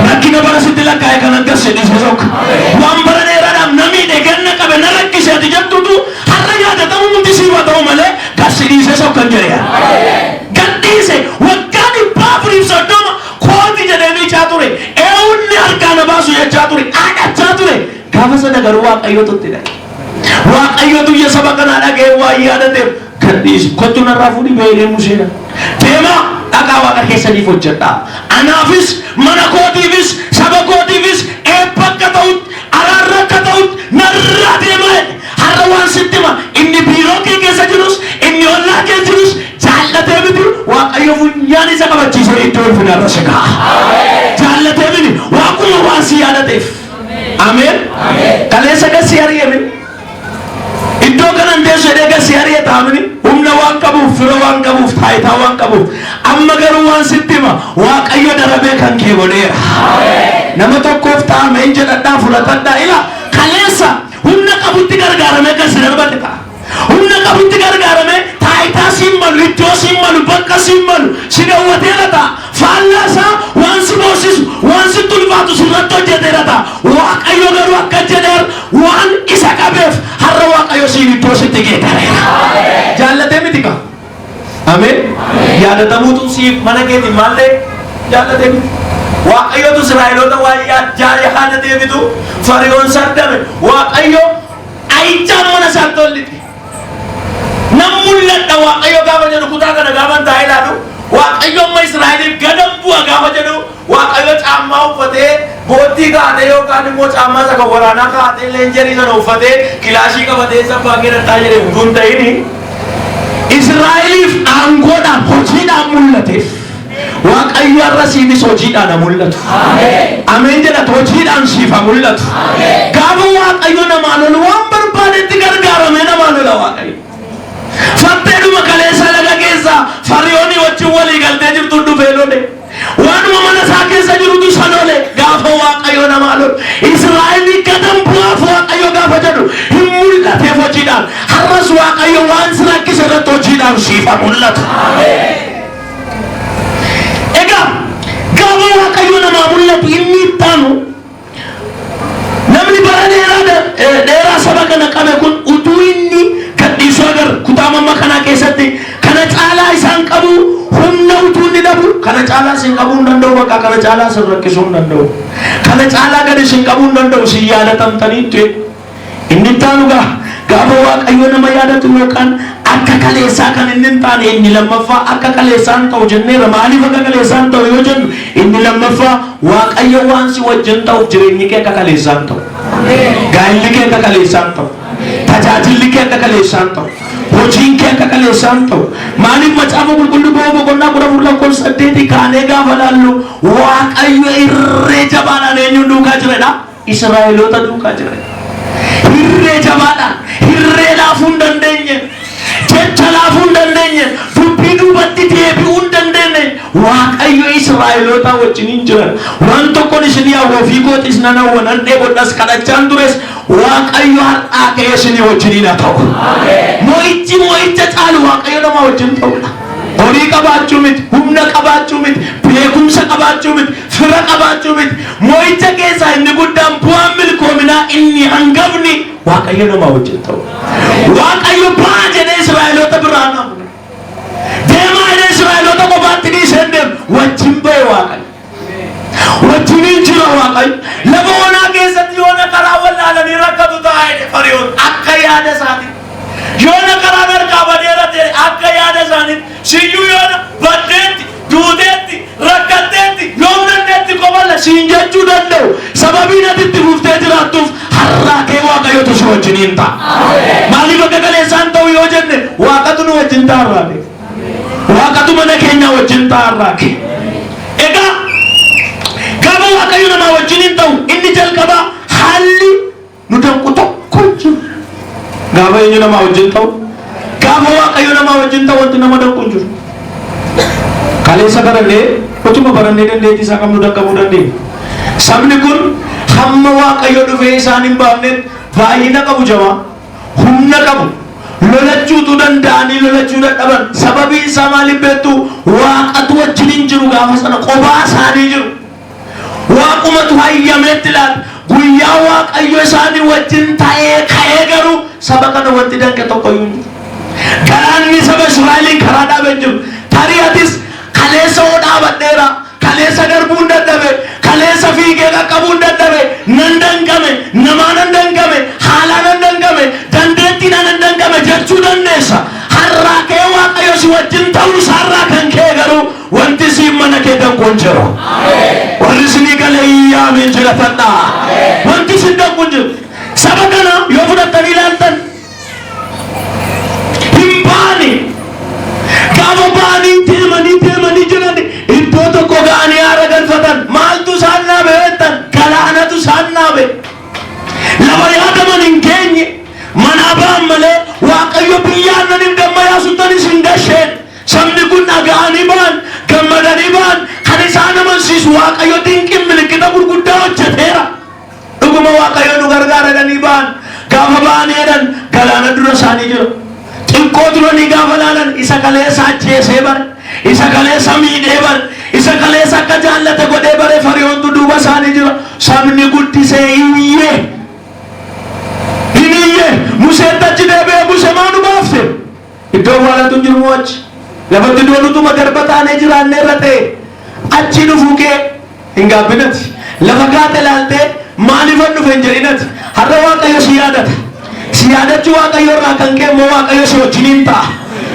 Rakkina bara sitti lakkaa'e kan akkas si dhiisee sokka. Waan bara dheeraadhaaf na miidhe, ganna qabe, na rakkise ati jettutu har'a yaadatamu miti siif haa ta'u malee gad si dhiisee sokka hin jedhe. Gad dhiise. Waggaa 430 kooti jedhee miicaa ture. Eewunni harkaa na baasu jechaa ture. Dhaadhachaa ture. Gaafa sana garuu Waaqayyotu itti dhaqe. Waaqayyotu iyya saba kanaa dhaga'ee waan yaadateef gad dhiise. "Kottu, narraa fuudhii beelee Museedha. Deemaa, dhaqaa, Waaqa keessaniif hojjedhaa. Anaafis, mana kootiifis, saba kootiifis eebba akka ta'utti, araarra akka ta'utti narraa deemaa" jedhe. Har'a waan sitti hima, inni biiroo kee keessa jirus, inni ollaa kee jirus jaallatee miti, Waaqayyo funyaan isa qabachiisee iddoo ulfinaarra si kaa'a. Jaallatee miti, Waaquma waan si yaadateef. Ameen. Kaleessa gad si ari'ame. Iddoo kanan teessu jedhee gad si ari'e taa'amini humna waan qabuuf, fira waan qabuuf, taayitaa waan qabuuf. Amma garuu waan sitti hima, Waaqayyo darabee kan kee godheera. Nama tokkoof taa'ame hin jedhadhaa, fudhatadhaa. Ila kaleessa humna qabutti gargaaramee kan si darbate ta'a. Humna qabutti gargaaramee taayitaa siin malu, iddoo siin malu, bakka siin malu si dawwateera ta'a. Faallaa isaa waan si boosisu, waan sitti ulfaatu sirratti hojjeteera ta'a. Waaqayyo garuu akka jedheer waan isa qabeef har'a Waaqayyo siin iddoo sitti geeddareera. Jaallatee miti kaa. Ameen. Yaadatamuutu siif mana keetiin maal ta'e? Jaallatee miti. Waaqayyotu Israa'eloota waan yaadateefitu Fariyoon sardame. Waaqayyo ayichaan mana isaatti ol lixe. jedhu kutaa kana gaafa taa'ee ilaalu, Waaqayyo amma Israa'eliif gadan bu'a gaafa jedhu, Waaqayyo caammaa uffatee, boottii kaa'atee, yookaan immoo caammaa isa kan waraanaa kaa'atee, leenjerii sana uffatee, kilaashii qabatee sabbaa keessa jedhee utuu hin ta'ini, Israa'eliif aangoodhaan hojiidhaan mul'ateef. Waaqayyo har'a siinis hojiidhaan haa mul'atu. Ameen jedhatu, hojiidhaan siif haa mul'atu. Gaafa Waaqayyo namaa lolu, waan barbaadetti gargaaramee namaa lola Waaqayyo. Fatteedhuma kaleessa laga keessa Fariyoonii wajjin walii galtee jirtu dhufee lole. Waanuma mana isaa keessa jirutu isa lole. Gaafa Waaqayyo namaa lolu. Israa'elii gadan bu'aaf Waaqayyo gaafa jedhu hin mul'ateef hojiidhaan. Har'as Waaqayyo waan si rakkise irratti hojiidhaan siif haa mul'atu. Egaa gaafa Waaqayyo namaa mul'atu, inni ittaanu namni bara dheeraa dheeraa saba kana qabe kun utuu inni gadhiisuu agarra. Kutaa mamma kanaa keessatti kana caalaa isaan qabu, humna utuu inni dhabu, kana caalaa isin qabuu hin danda'u, bakka kana caalaa isin rakkisuu hin danda'u, kana caalaa gadi isin qabuu hin danda'u, isin yaadatamtaniittu. Inni ittaanu gaa gaafa Waaqayyo nama yaadatu yookaan akka kaleessaa kan inni hin taane, inni lammaffaa akka kaleessaa hin ta'u jenneera. Maaliif akka kaleessaa hin ta'u yoo jennu, inni lammaffaa Waaqayyo waan si wajjin ta'uuf jireenyi kee akka kaleessaa hin ta'u. Gaa'illi kee akka kaleessaa hin ta'u. Tajaajilli kee akka kaleessaa hin ta'u. Hojiin kee akka kaleessaa hin ta'u. Maaliif? Macaafa Qulqulluu Ba'uu boqonnaa 14 lakkoofsa 8 kaanee gaafa laallu, Waaqayyo irree jabaadhaan eenyuun duukaa jiredha? Israa'eloota duukaa jira. Irree jabaadhaan, irree laafuu hin dandeenye, jecha laafuu hin dandeenye, dubbii duubatti deebi'uu hin dandeenye, Waaqayyo Israa'eloota wajjin hin jiran. Waan tokkoon isin hawwa, ofii kootis nan hawwa, nan dheebodhas, kadhachaan tures, Waaqayyo har'aa ka'ee isinii wajjiniin haa ta'u. Mo'ichi mo'icha caalu Waaqayyo nama wajjin ta'udha. Horii qabaachuu miti, humna qabaachuu miti, beekumsa qabaachuu miti, fira qabaachuu miti. Mo'icha keessaa inni guddaan, bu'aan milkoominaa inni hangafni, Waaqayyo nama wajjin ta'u. Waaqayyo baa jedhee Israa'eloota biraa namu. Deemaa jedhee Israa'eloota kophaatti dhiisee hin deemu. Wajjin ba'e Waaqayyo. Wajjiniin jira Waaqayyo. Lafa onaa keessatti yoona karaa wallaalanii rakkatu ta'a jedhe Fariyoon akka yaada isaati. Yoona karaan harkaa badeera ta'e akka yaada isaaniitti, siyyuu yoona baddeetti, duuteetti, rakkatteetti, yoom dandeetti qoballa siin jechuu danda'u. Sababiin ati itti fuftee jiraattuuf har'aa kee Waaqayyotu si wajjiniin ta'a. Maaliif akka kaleessaan ta'u yoo jenne, Waaqatu nu wajjin ta'a har'aa kee. Waaqatu mana keenya wajjin ta'a har'aa kee. Egaa gaafa Waaqayyo namaa wajjin hin ta'u, inni jalqabaa haalli nu danqu tokko hin jiru. Gaafa eenyu namaa wajjin ta'u? Gaafa Waaqayyo namaa wajjin ta'u, wanti nama danqu hin jiru. Kaleessa barannee, utuma barannee dandeettii isaa qabnu danqamuu dandeenya. Sabni kun hamma Waaqayyo dhufee isaan hin baafnetti baay'ina qabu, jamaa humna qabu, lolachuutu danda'anii lolachuu dadhaban. Sababiin isaa maaliif beektu? Waaqatu wajjin hin jiru. Gaafa sana qophaa isaanii jiru. Waaqumatu hayyameetti laata. Guyyaa Waaqayyo isaanii wajjin ta'ee ka'ee garuu saba kana wanti danqe tokko iyyuu hin jiru. Galaanni saba Israa'eliin karaa dhaabee hin jiru. Tarii atis kaleessa hoo dhaabadheera, kaleessa darbuun dadhabe, kaleessa fiigee qaqqabuun dadhabe, nan danqame, namaa nan danqame, haalaa nan danqame, dandeettiidhaan nan danqame jechuu dandeessa. Har'aa kee Waaqayyo si wajjin ta'uu isaarraa kan ka'e garuu wanti siin mana kee danqu hin jiru. Warri isinii galee iyyaameen jiratadha. Wanti isin danqu hin jiru. Saba kana yoo fudhattanii ilaaltan, hin baane. Gaafa ba'anii deemanii deemanii jiran, iddoo tokko ga'anii haara galfatan. Maaltu isaan dhaabe jettan, galaanatu isaan dhaabe. Lafa yaadaman hin geenye. Manaa ba'an malee Waaqayyo biyya aannaniif damma yaasuttanis hin gasheen. Sabni kun dhaga'anii ba'an, gammadanii ba'an. Kan isaan amansiisu, Waaqayyo dinqiin milikkita gurguddaa hojjeteera. Dhuguma Waaqayyo nu gargaara jedhanii ba'an. Gaafa ba'anii jedhan, galaana dura isaanii jira. Xiqqoo turanii gaafa laalan, isa kaleessa ajjeesee bare, isa kaleessa miidhee bare, isa kaleessa akka jaallate godhee bare, Fariyoontu duuba isaanii jira. Sabni guddisee iyyee. Hin iyyee. Museen achi deebi'ee, "Musee, maa nu baafte? Iddoo awwaalatu hin jiru moo achi? Lafatti doonutuma garba taanee jiraannee irra ta'e achi dhufuu kee hin gaabbinati. Lafa kaate ilaaltee maaliifan dhufe hin jedhinati." Har'a Waaqayyo si yaadata. Si yaadachuu Waaqayyo irraa kan ka'e immoo Waaqayyo si wajjiniin ta'a.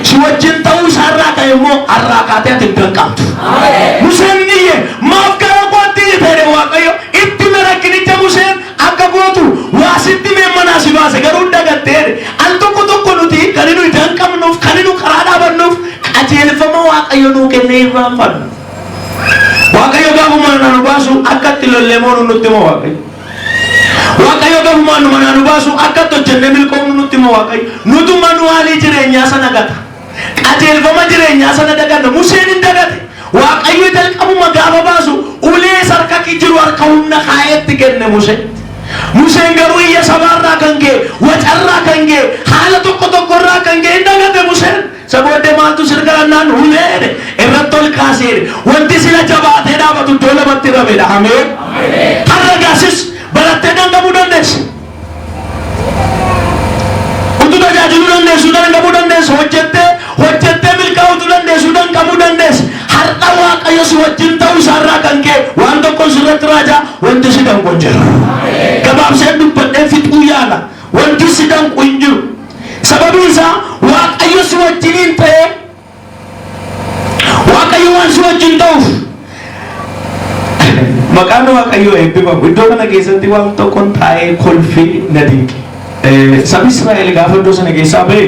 Si wajjin ta'uu isaarraa ka'e immoo har'aa kaatee ati hin danqamtu. Museen ni iyye, maaf gara kootti iyyite jedhe Waaqayyo. Itti hime rakkinicha Museen akka gootu waa sitti himeen manaa si baase garuu hin dagatte jedhe. Al tokko tokko nuti kan nuyi danqamnuuf kan nu karaa dhaabannuuf qajeelfama Waaqayyo nuu kenne irraanfanna. Waaqayyo gaafa manaa nu baasu akka itti lollee moonu nutti hima Waaqayyo. Waaqayyo gafumaan nu manaa nu baasu akka itti hojjennee milkoomnu nutti hima Waaqayyo. Nutu manuwaalii jireenyaa sana gata. Qajeelfama jireenyaa sana daganna. Museen hin dagate. Waaqayyo jalqabuma gaafa baasu ulee isa harka jiru harka humna kaa'eetti kenne Musee. Museen garuu iyya sabaarraa kan ka'e, wacarraa kan ka'e, haala tokko tokkorraa kan ka'e hin dagate Museen. Isa booddee maaltu sirga dhannaan ulee jedhe irratti ol kaasee jedhe. Wanti sila jabaatee dhaabatu iddoo lamatti hiramedha. Ameen. Har'a gaasis barattee danqamuu dandeessa. Utuu tajaajiluu dandeessu danqamuu dandeessa. Hojjettee hojjettee milkaa'utu dandeessu danqamuu dandeessa. Har'a Waaqayyo si wajjin ta'uu isaarraa kan ka'e waan tokkoon sirratti raajaa wanti si danqu hin jiru. Gabaabseen dubbadhee fixuu yaala. Wanti si danqu hin jiru. Sababiin isaa Waaqayyo si wajjiniin ta'ee Waaqayyo waan si wajjin ta'uuf maqaan Waaqayyoo eebbifamu. Iddoo kana keessatti waan tokkoon taa'ee kolfee na dinqe. Sabni Israa'el gaafa iddoo sana keessaa ba'e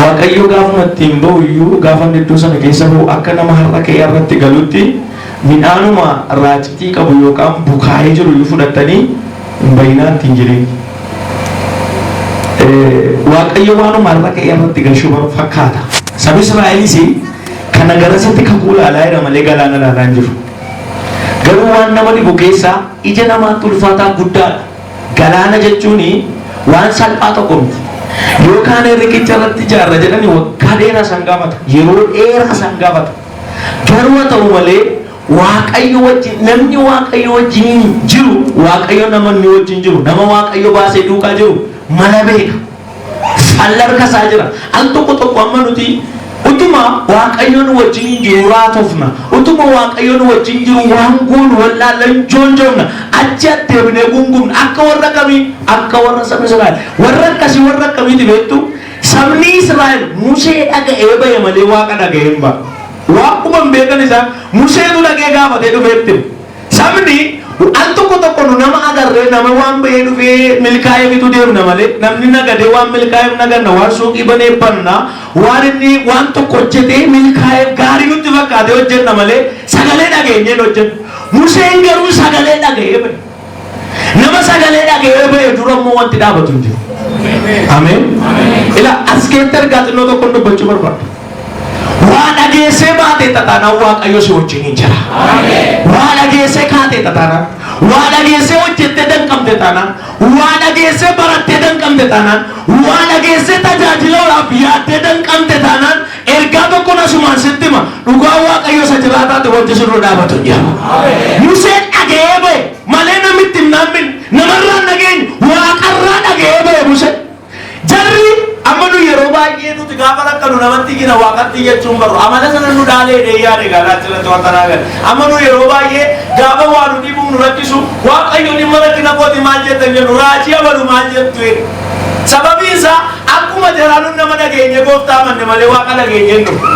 Waaqayyo gaafuma ittiin ba'u iyyuu gaafa inni iddoo sana keessa ba'u akka nama har'a ka'ee irratti galutti midhaanuma raacitii qabu yookaan bukaa'ee jiru iyyuu fudhatanii hin bayinaa ittiin jireenya. Waaqayyo waanuma har'a ka'ee irratti gashuu baru fakkaata. Sabni Israa'elis kana garasitti kakuu ilaalaa jira malee galaana ilaalaa hin jiru. Garuu waan nama dhibu keessaa ija namaatti ulfaataa guddaadha. Galaana jechuun waan salphaa tokko miti. Yookaan riqicha irratti ijaarra jedhani waggaa dheeraa isaan gaafata. Yeroo dheeraa isaan gaafata. Garuu haa ta'u malee Waaqayyo wajjin namni Waaqayyo wajjin jiru Waaqayyo nama inni wajjin jiru nama Waaqayyo baasee duukaa jiru mala beeka. Falli harka isaa jira. Al tokko tokko amma nuti utuma Waaqayyo nu wajjin jiru raatofna. Utuma Waaqayyo nu wajjin jiru waan goonu wallaalla hin joonjoofna. Achi addeebinee gungumna. Akka warra kamii? Akka warra saba Israa'el. Warra akkasii warra akkamiiti beektu? Sabni Israa'el Musee dhaga'ee ba'e malee Waaqa dhaga'ee hin ba'a. Waaquma hin beekan isaan Museetu dhaqee gaafatee dhufeetti. Sabni al tokko tokko nu nama agarree nama waan ba'ee dhufee milkaa'eefitu deemna malee namni nagadee waan milkaa'eef naganna waan suuqii banee banna waan inni waan tokko hojjetee milkaa'eef gaarii nutti fakkaatee hojjenna malee sagalee dhageenyee hin hojjennu. Museen garuu sagalee dhaga'ee ba'e. Nama sagalee dhaga'ee ba'e dura immoo wanti dhaabatu hin jiru. Ameen. Ila as keetti ergaa xinnoo tokkoon dubbachuu barbaada. Waa dhageessee baatee tataanaan Waaqayyo si wajjin hin jira. Waa dhageessee kaatee tataanaan, waa dhageessee hojjettee danqamte taanaan, waa dhageessee barattee danqamte taanaan, waa dhageessee tajaajiluudhaaf yaaddee danqamte taanaan ergaa tokkoon asumaan sitti hima. Dhugaa Waaqayyo isa jiraataati wanti sirra dhaabatu hin jiru. Museen dhaga'ee ba'e malee namitti hin naammin namarraa hin dhageenye waaqarraa dhaga'ee ba'e Museen. Jarri amma nu yeroo baay'ee nuti gaafa rakkanu namatti iyyina waaqatti iyyachuun barru amala sana nu dhaalee jedhee yaade garaa achirratti wanta naa gale. Amma nu yeroo baay'ee gaafa waa nu dhibuuf nu rakkisu waaqayyo dhimma rakkina kooti maal jettan jennu raajii abalu maal jettu jedhe. Sababiin isaa akkuma jaraa nu nama dhageenye gooftaa amanne malee waaqa dhageenye hin dhufu.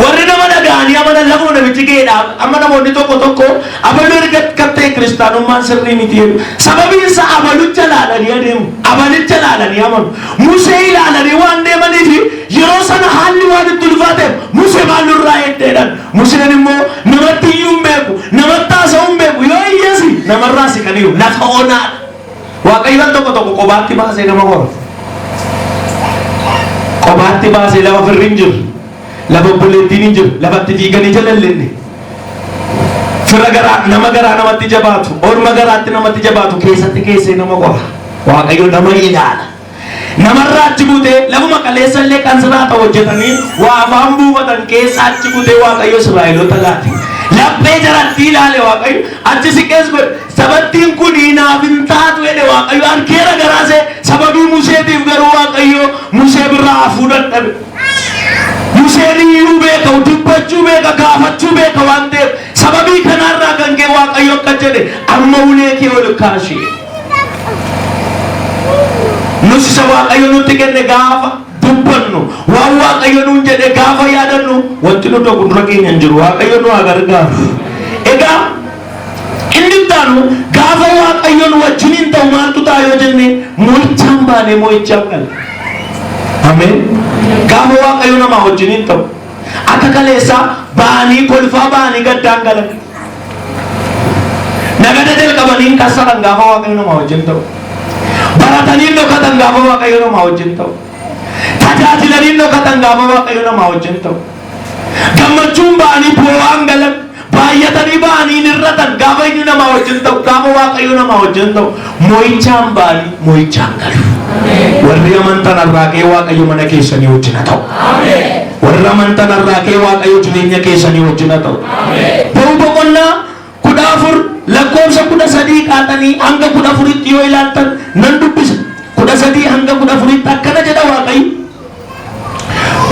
Warri nama dhaga'anii amanan lafuma namichi ga'eedhaaf amma namoonni tokko tokko Abalu erga akka ta'e kiristaanummaan sirrii miti jedhu. Sababiin isaa abalucha ilaalanii adeemu. Abalicha ilaalanii amanu. Musee ilaalanii waan deemaniif yeroo sana haalli waan itti ulfaateef Musee maal nurraa eegdeedhaan. Museen immoo namatti iyyuu hin beeku. Namatti haasa'uu hin beeku. Yoo iyyes namarraa siqaniiru. Lafa onaadha. Waaqayyo al tokko tokko qobaatti baasee nama qora. Qobaatti baasee lafa firri hin jiru. Lafa obboleettiin hin jiru. Lafatti fiiganii jala hin lixne. Fira garaa nama garaa namatti jabaatu, orma garaatti namatti jabaatu keessatti keessee nama qora. Waaqayyo nama ilaala. Namarraa achi butee lafuma kaleessa illee kan siraata hojjetanii waa afaan buufatan keessa achi butee Waaqayyo Israa'eloota laate. Laphee jaratti ilaale Waaqayyo achi siqees godhe. Sabattiin kun naaf hin taatu jedhe Waaqayyo argeera garaasee sababii Museetiif garuu Waaqayyo Musee biraa hafuu dadhabe. Museen iyyuu beeka, dubbachuu beeka, gaafachuu beeka waan ta'eef sababii kanaarraa kan ka'e Waaqayyo akka jedhe amma ulee kee ol kaasi. Nus isa Waaqayyo nutti kenne gaafa dubbannu, waan Waaqayyo nuun jedhe gaafa yaadannu, wanti nu dhowwu dura keenya hin jiru. Waaqayyo nu haa gargaaru. Egaa inni ittaanu, gaafa Waaqayyo nu wajjiniin ta'u maaltu ta'a yoo jenne, mo'ichaan baanee mo'ichaan gala. Ameen. Gaafa Waaqayyo namaa wajjiniin ta'u, akka kaleessaa ba'anii kolfaa ba'anii gaddaan galan. Nagada jalqabanii kassaran gaafa Waaqayyo namaa wajjin ta'u. Baratanii dhokatan gaafa Waaqayyo namaa wajjin ta'u. Tajaajilanii dhokatan gaafa Waaqayyo namaa wajjin ta'u. Gammachuun ba'anii boo'aan galan. Baay'atanii ba'anii hin hir'atan gaafa inni namaa wajjin ta'u. Gaafa Waaqayyo namaa wajjin ta'u, mo'ichaan ba'anii mo'ichaan galu. Warri amantan, har'aa ka'ee Waaqayyo mana keessanii wajjin haa ta'u. Warri amantan, har'aa ka'ee Waaqayyo jireenya keessanii wajjin haa ta'u. Ba'uu boqonnaa 14 lakkoofsa 13 kaatanii hanga 14tti yoo ilaaltan, nan dubbisa. 13 hanga 14tti akkana jedha Waaqayyo.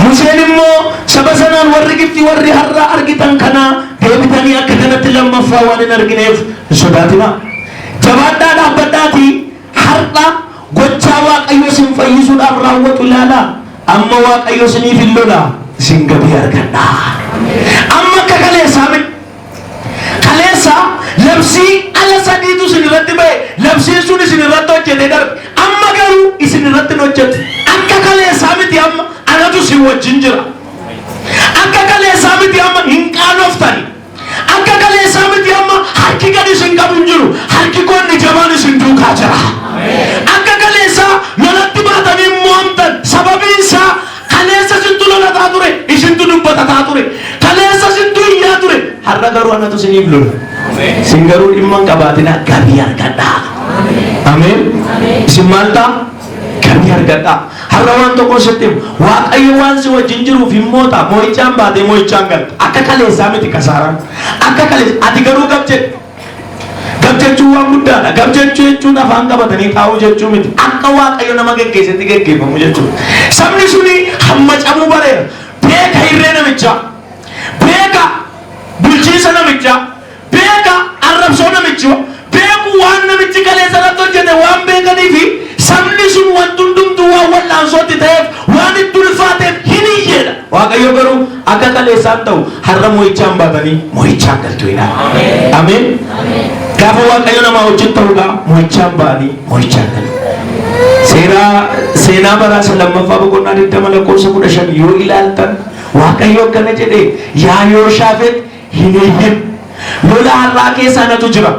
Museen immoo saba sanaan, "Warri Gibxi warri har'a argitan kana deebitanii akka kanatti lammaffaa waan hin argineef hin sodaatinaa. Jabaadhaa dhaabbadhaatii har'a gochaa Waaqayyo isin fayyisuudhaaf raawwatu ilaalaa. Amma Waaqayyo isiniif hin lola, isin gabii argadhaa." Amma akka kaleessaa miti. Kaleessa labsii ala sadiitu isin irratti ba'e, labsiin sun isin irratti hojjetee darbe. Amma garuu isin irratti hin hojjetu. Akka kaleessaa miti, amma anatu isin wajjin jira. Akka kaleessaa miti, amma hin qaanoftani. Akka kaleessaa miti, amma harki gadi isin qabu hin jiru. Harki koo inni jabaan isin duukaa jira. Akka kaleessaa lolatti baatanii mo'amtan. Sababiin isaa kaleessa isintu lolataa ture, isintu dubbatataa ture, kaleessa isintu iyyaa ture. Har'a garuu anatu isiniif lola. Isin garuu dhimma hin qabaatinaa, gabii argadhaa. Ameen. Isin maal ta'a? Gabii argadhaa. Har'a waan tokko sitti himu. Waaqayyo waan si wajjin jiruuf hin moota. Mo'ichaan baatee mo'ichaan galta. Akka kaleessaa miti kasaaraan. Akka kaleessa ati garuu gab jedhe. Gab jechuun waan guddaadha. Gab jechuu jechuun afaan qabatanii taa'uu jechuu miti. Akka Waaqayyo nama geggeessetti geggeeffamu jechuudha. Sabni suni hammacamuu bareera. Beeka hirree namichaa. Beeka bulchiinsa namichaa. Beeka arrabsoo namichaa. Beeku waan namichi kaleessa irratti hojjete waan beekanii fi sabni sun wanti hundumtuu waan wal'aansootti ta'eef, waan itti ulfaateef hin iyyeedha. Waaqayyo garuu akka kaleessaan ta'u, har'a mo'ichaan baatanii mo'ichaan galtu jedha. Ameen. Gaafa Waaqayyo namaa wajjin ta'uudha, mo'ichaan ba'anii mo'ichaan galu. Seeraa seenaa baraa isa lammaffaa boqonnaa 20 lakkoofsa 15 yoo ilaaltan, Waaqayyo akkana jedhee, "Yaa Yooshaafet, hin iyyin. Lola har'aa keessa anatu jira.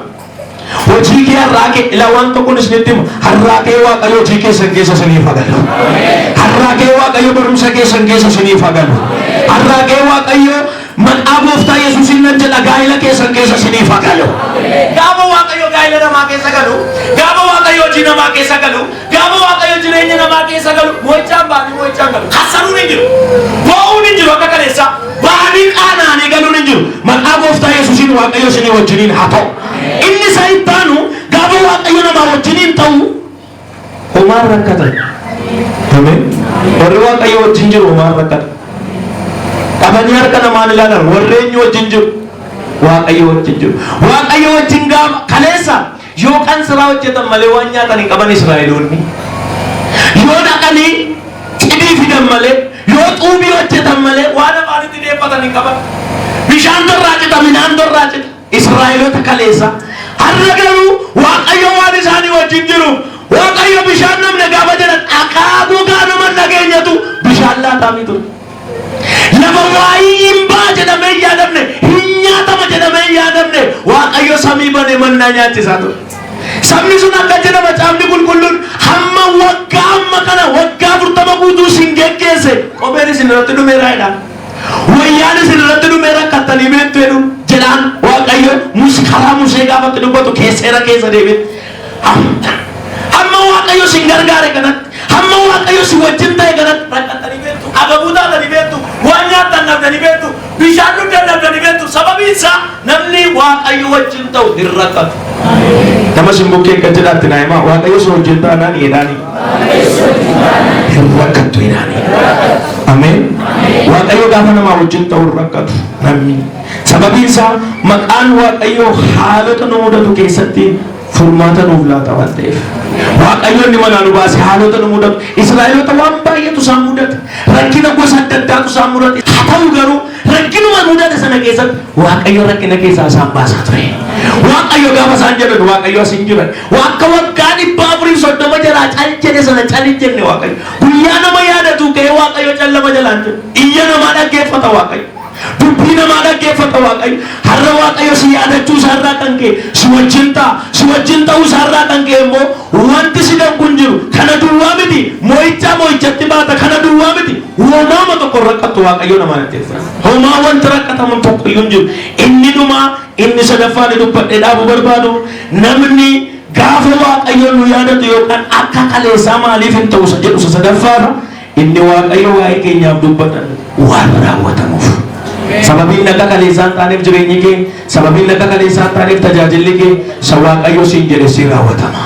Hojii kee har'aa kee ilaa." Waan tokkoon isinitti hima. Har'aa kee Waaqayyo hojii keessan keessa isiniif haa galu. Har'aa kee Waaqayyo barumsa keessan keessa isiniif haa galu. Har'aa kee Waaqayyo, maqaa gooftaa Yesuusiin nan jedha, gaa'ela keessan keessa isiniif haa galu. Gaafa Waaqayyo gaa'ela namaa keessa galu, gaafa Waaqayyo hojii namaa keessa galu, gaafa Waaqayyo jireenya namaa keessa galu, mo'ichaan ba'anii mo'ichaan galu. Kassaruun hin jiru. Boo'uun hin jiru akka kaleessaa. Ba'anii qaana'anii galuun hin jiru. Maqaa gooftaa Yesuusiin Waaqayyo isinii wajjiniin haa ta'u. Inni isa ittaanu, gaafa Waaqayyo namaa wajjiniin ta'u homaan rakkatan. Ameen. Warri Waaqayyo wajjin jiru homaan rakkatan. Qabanii harka namaan ilaalan. Warri eenyu wajjin jiru? Waaqayyo wajjin jiru. Waaqayyo wajjin gaafa, kaleessa yoo qansiraa hojjetan malee waan nyaatan hin qaban Israa'eloonni. Yoo dhaqanii cidii fidan malee, yoo xuubii hojjetan malee waan afaanitti deeffatan hin qaban. Bishaan torraa cita, midhaan torraa cita. Israa'eloota kaleessa. Har'a garuu Waaqayyo waan isaanii wajjin jiru, Waaqayyo bishaan namne gaafa jedhan, dhagaa gogaa nama dhageenyatu bishaan laataafii ture. Lafa waayii hin ba'a jedhamee hin yaadamne, hin nyaatama jedhamee hin yaadamne, Waaqayyo samii banee mannaa nyaachisaa ture. Sabni sun akka jedha Macaafni Qulqulluun, "Hamma waggaa amma kana waggaa 40 guutuu isin geggeesse, kopheen isin irratti dhumeera," jedha. "Wayyaan isin irratti dhumee rakkattanii beektu," jedhu jedhaan Waaqayyo karaa Musee gaafatti dubbatu seera keessa deebi'e. Hamma Waaqayyo isin gargaare kanatti, hamma Waaqayyo isin wajjin ta'e kanatti rakkattanii beektu, agabuu taatanii beektu, waan nyaattan dhabdanii beektu, bishaan dhugdan dhabdanii beektu. Sababiin isaa namni Waaqayyo wajjin ta'u hin rakkatu. Nama isin bukkee akka jedhaatti naa himaa, "Waaqayyo si wajjin taanaan," jedhaani, "hin rakkattu," jedhaani. Ameen. Waaqayyo gaafa namaa wajjin ta'u hin rakkatu namni. Sababiin isaa maqaan Waaqayyoo haalota nu mudatu keessatti Furmaata nuuf laata waan ta'eef. Waaqayyo inni manaa nu baase haalota nu mudatu. Israa'eloota waan baay'eetu isaan mudate. Rakkina gosa adda addaatu isaan mudate. Haa ta'u garuu, rakkinuma mudate sana keessatti Waaqayyo rakkina keessaa isaan baasaa ture. Waaqayyo gaafa isaan jedhan, Waaqayyo as hin jiran. Akka waggaa 430 jalaa cal jedhe sana cal hin jenne Waaqayyo. Guyyaa nama yaadatu ka'ee Waaqayyo callama jalaan jedhu. Iyya namaa dhaggeeffata Waaqayyo. Dubbii namaa dhaggeeffata Waaqayyo. Har'a Waaqayyo si yaadachuu isaarraa kan ka'e si wajjin ta'a. Si wajjin ta'uu isaarraa kan ka'e immoo wanti si danqu hin jiru. Kana duwwaa miti. Mo'ichaa mo'ichatti baata. Kana duwwaa miti. Homaama tokko hin rakkattu Waaqayyo namaa dhaggeeffata. Homaa wanti rakkatamu tokko iyyuu hin jiru. Inni dhumaa, inni sadaffaan inni dubbadhee dhaabuu barbaadu, namni gaafa Waaqayyo nu yaadatu yookaan akka kaleessaa maaliif hin ta'u isa jedhu, isa sadaffaarra, inni Waaqayyo waa'ee keenyaaf dubbatan waan raawwatamuuf. Sababiin akka kaleessaa hin taaneef jireenyi kee, sababiin akka kaleessaa hin taaneef tajaajilli kee, isa Waaqayyo siin jedhe siin raawwatama.